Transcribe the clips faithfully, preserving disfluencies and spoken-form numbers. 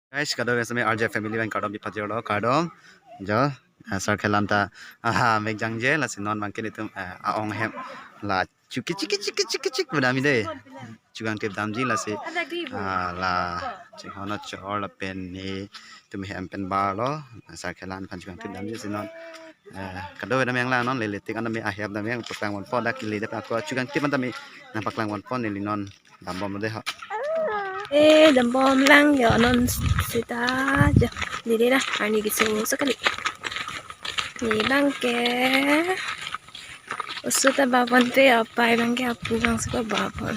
Guys, kado-kave seme R J family abang kardom di pajirlo, kardom. Jo, ah, sar khelan ta, aha, mek jangje, lasi non abangke netum, ah, aong ahem la chuki chiki chiki chiki chiki bedam dei. Chugangtip damji lasi, ah, la chinghono chor lapen netum hem pen barlo, sar khelan aphan chugangtip damji lasi non, eh, kado-kave dam yang lang non lele tik an dam ahem dam yang paklang ponpo, dak kele dak ako chugangtip an dam nangpaklang ponpo, neli non dambomlo dei ho. Eh, dambomlang yo non seta jo. Didi na, arni keso so kali. Ne abangke oso ta babon pe, apai abangke apu abang si babon.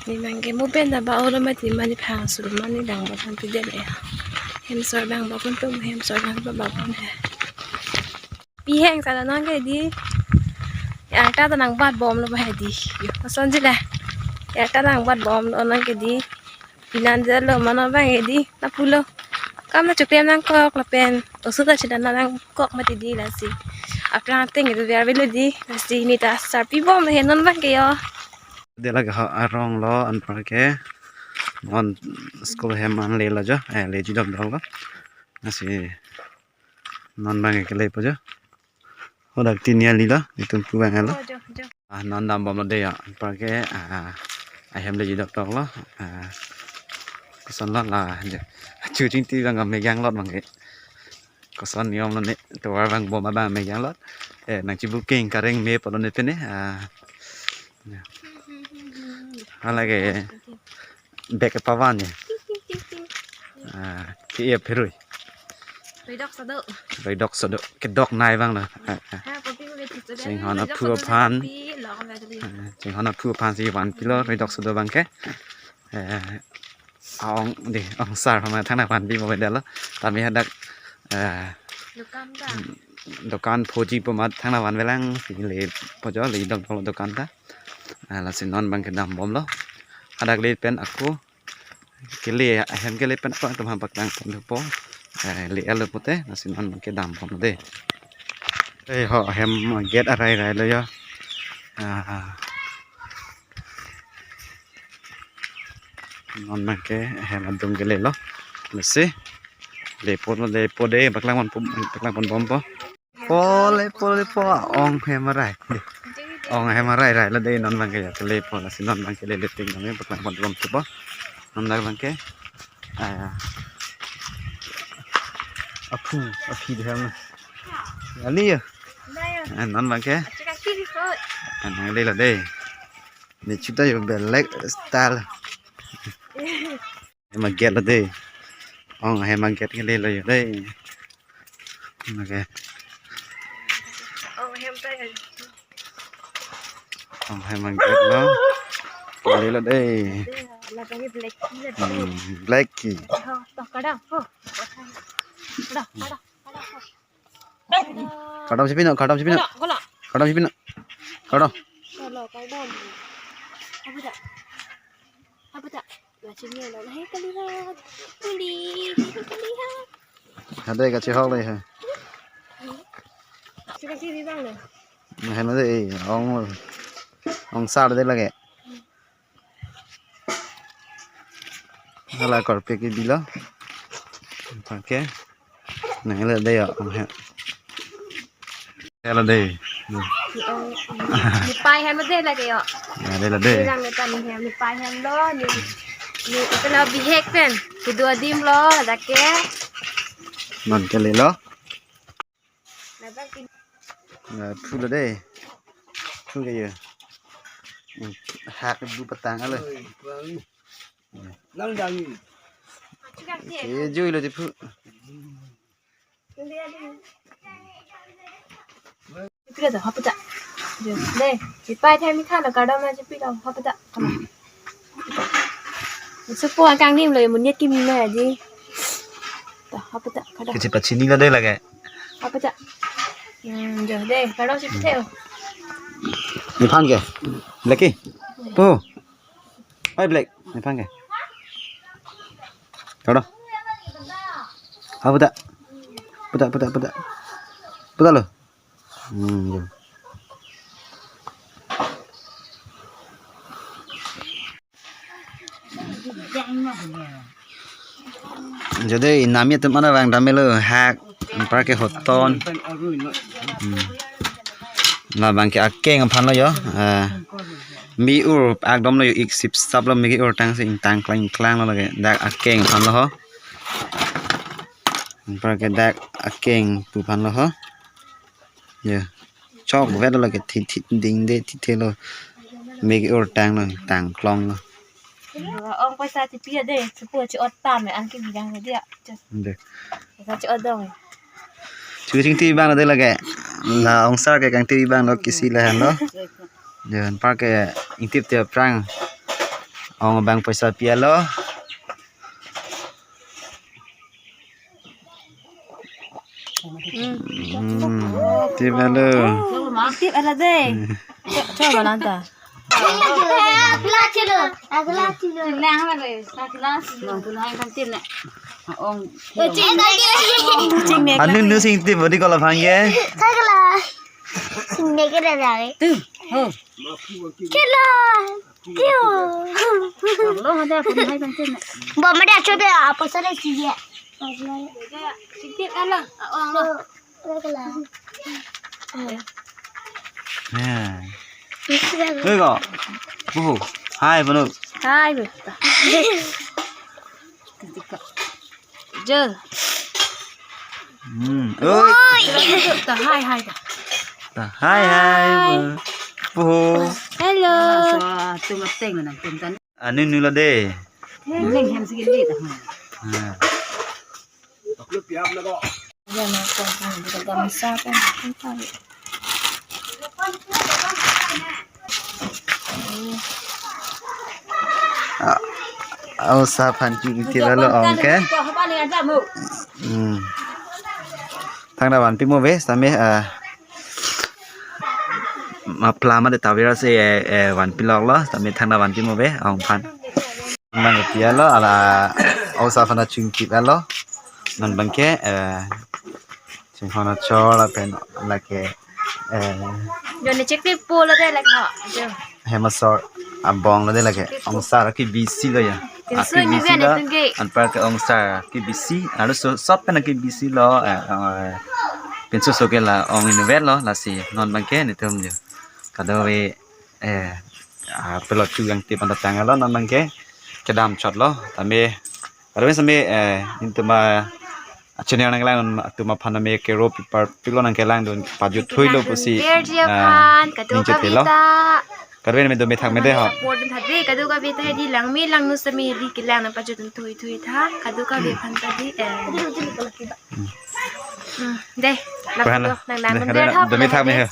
Ne abangke mo pen ta ba-olo mati, mani phang sur mani dang babon pe dei ya. Hem sor dang babon pe, hem sor dang babon he. Piheng sa nang ke dei. Yang ta nangbatbomlo ba he dei. Yo, asonsi la. Yang ta nangbatbomlo nang ke dei. Pinan jalo mano abang ke dei. Lapulo. Kam ta choklem nangkok lapen oso ta chedam nangkok mati dei lasi. Aphrang ateng itu biar belo dei. Lasi ne ta sarpibom he non abangke yo. Dei lake ha aronglo anparke. Non school hem an lelo jo. Eh, leji dam dam lo. Lasi non abangke kelepo jo. Hadak tini alilo, netum pu abang lo. Oh, jo, jo. Ah, non dambomlo dei ya. Anparke, ah, ahem leji dokdoklo. Ah, kosonlo la, jo. Chuching ti abang mek janglot abangke. Koson niom lo ne, tovar abang bom abang mek janglot. Eh, nangchibuking kareng me pulo ne pine. Ah, ya. Halake bag pavan ya. Ah, ke iya pherui. Roidok sodo. Roidok sodo. Kedok nai abang lo. Ah, ah. Ha, kopi ko beti sodo. Chinghon aphu aphan. Kopi lo kan tadi. Ah, chinghon aphu aphan si vanpilo roidok sodo abangke. Eh, aong dei, angsar hama thang nangvanpi mo bedalo. Tame hadak, eh, Dukan ta. Dukan phoji pu amat thang nangvanvelang si lepo jo, ledok doklo dukan ta. Ah, lasi non abangke dambomlo. Hadak le pen ako kele, ahem kele pen ako atum aphan paklang pon thupo. Eh, le-etlo pute, lasi non abangke dambomlo dei. Eh, ho, ahem gate arai rai lo yo. Ah, non abangke ahem adung kelelo. Lasi lepo lo, lepo dei, paklang pon, paklang ponbompo. Po lepo, lepo, ong hem arai. Ong hem arai rai lo dei, non abangke ya kelepo, lasi non abangke lele ting kami paklang ponbompo. Non dak abangke, ah, aphu, aphi dei hem. Ali ya. Ah, non abangke. Ah, nang lelo dei. Ne chuta yo belek style. Hem agate lo dei. Ong hem agate kelelo yo dei. Oke. Ong hem ta ya. Ong hem agate lo. Kelelo dei. Lagi black key ya. Hmm, black key. Oh, toh kada. Oh. Kada, kada, kada. Kardom si pino, kardom si pino. Kola, kola. Kardom si pino. Kardom. Kola, kardom. Apa ta? Apa ta? Macam ni lah. Hai, kalihat. Uli, kalihat. Ada kachihok le ha. Sika si di bang le. Nah, ada eh, ong, ong sar dei lake. Hala korpe ke bilo. Anparke. Nang le dei ya, ong hem. Hala dei. Ong, nepai hem dei lake yo. Ya, dei la dei. Bilang nepa ne hem, nepai hem lo, ne, ne, ipela bihek pen. Kedua adim lo, dak ke. Non kelelo. Nabang kin- Ya, phu lo dei. Phu ke yo. Hmm, hak du patang alo. Nang dangi. Ke jui lo di phu. Pira ta, hapta. Dei, nepai thai mi khan, kardom na pira, hapta. Supo akang nim lo, mo net kimi ma ji. Ta, hapta, kada. Kisi pachini lo dei lake. Hapta. Hmm, jo, dei, kardom si pithek. Nephan ke? Black ke? Po. Oi, Black. Nephan ke? Kardom. Hapta. Puta, puta, puta. Puta lo. Hmm, ya. Jodi nami atum mana vang damlo hak, anparke hoton. Hmm. Labang ke akeng aphan lo yo. Eh, me-ur akdom lo yo, ik sip sap lo, me-ur tangsi ingtang klang klang lo lake. Dak akeng aphan lo ho. Anparke dak akeng pu aphan lo ho. Ya. Chok vet lo lake, thi thi ding de thi the lo. Me-ur tang lo, tang klong lo. Ong paisa chipi ade, chipu chi-ot tam, an ke bilang dia. Ande. Ka chi-ot dong. Chu chingti abang lo de lake. La ongsar ke kangti abang lo, kisi lahenlo. Ya, anparke ingtip te aphrang. Ong abang paisa pi-et lo. Hmm. Hmm. Tip-et lo. Tip-et lo de. Cho, cho ba nanta. Akla chilo, akla chilo. Lang ba, akla chilo. Nang pun hai kan tin ne. Ong. Ching ne. Anu nu sing tip bodi kola phang ye. Kagla. Sing ne ke da dai. Tu. Ho. Chilo. Kyo. Lo ada pun hai kan tin ne. Bo ma da cho de apa sa de si ye. Tip-et lo. Ong lo. Ya. Oi ko. Buhu. Hai, Banu. Hai, Bu. Jo. Hmm. Oi. Ta hai, hai ta. Ta hai, hai. Hai. Buhu. Hello. Sa tu mateng na pintan. Anu nu lo de. Neng hem sige de ta. Ha. Gamsa kan. Ah, osa aphan chingkip lo ong ke. Hmm. Thangta vanpi mo ave, sami, ah, mapla ma de tawira si, eh, eh, vanpi lok lo, sami thangta vanpi mo ave, ong aphan. Nang pi-et lo, ala osa aphan chingkip-et lo. Non abang ke, eh, chingkon achor lapen lake, eh, jone chektik po lo de lake ho. Jo. Hem asor abong lo de lake. Ongsar ke bisi lo ya. Tinsu ni ven lo. Anparke ongsar ke bisi. Lalu so sop pen ke bisi lo. Eh, eh, pinso so ke la ong inutvet lo lasi. Non abang ke netum jo. Kadokave, eh, ah, pelot chu kangtip anta tang lo, non abang ke kedam chot lo, tame, tame sami, eh, netum a-channel nanglang atum aphan tame kero pipar pilo nangkelangdun pajut thui lo pusi, ah, ningje thelo. Kadokave me do methak me de ho. Support dun tha de, kadokave ta hedi langme langno sami hedi kelang nangpajut dun thui thui tha, kadokave aphan ta di, eh. Hmm, de, lak pahana lo, nang nang de, kadokave do methak me he.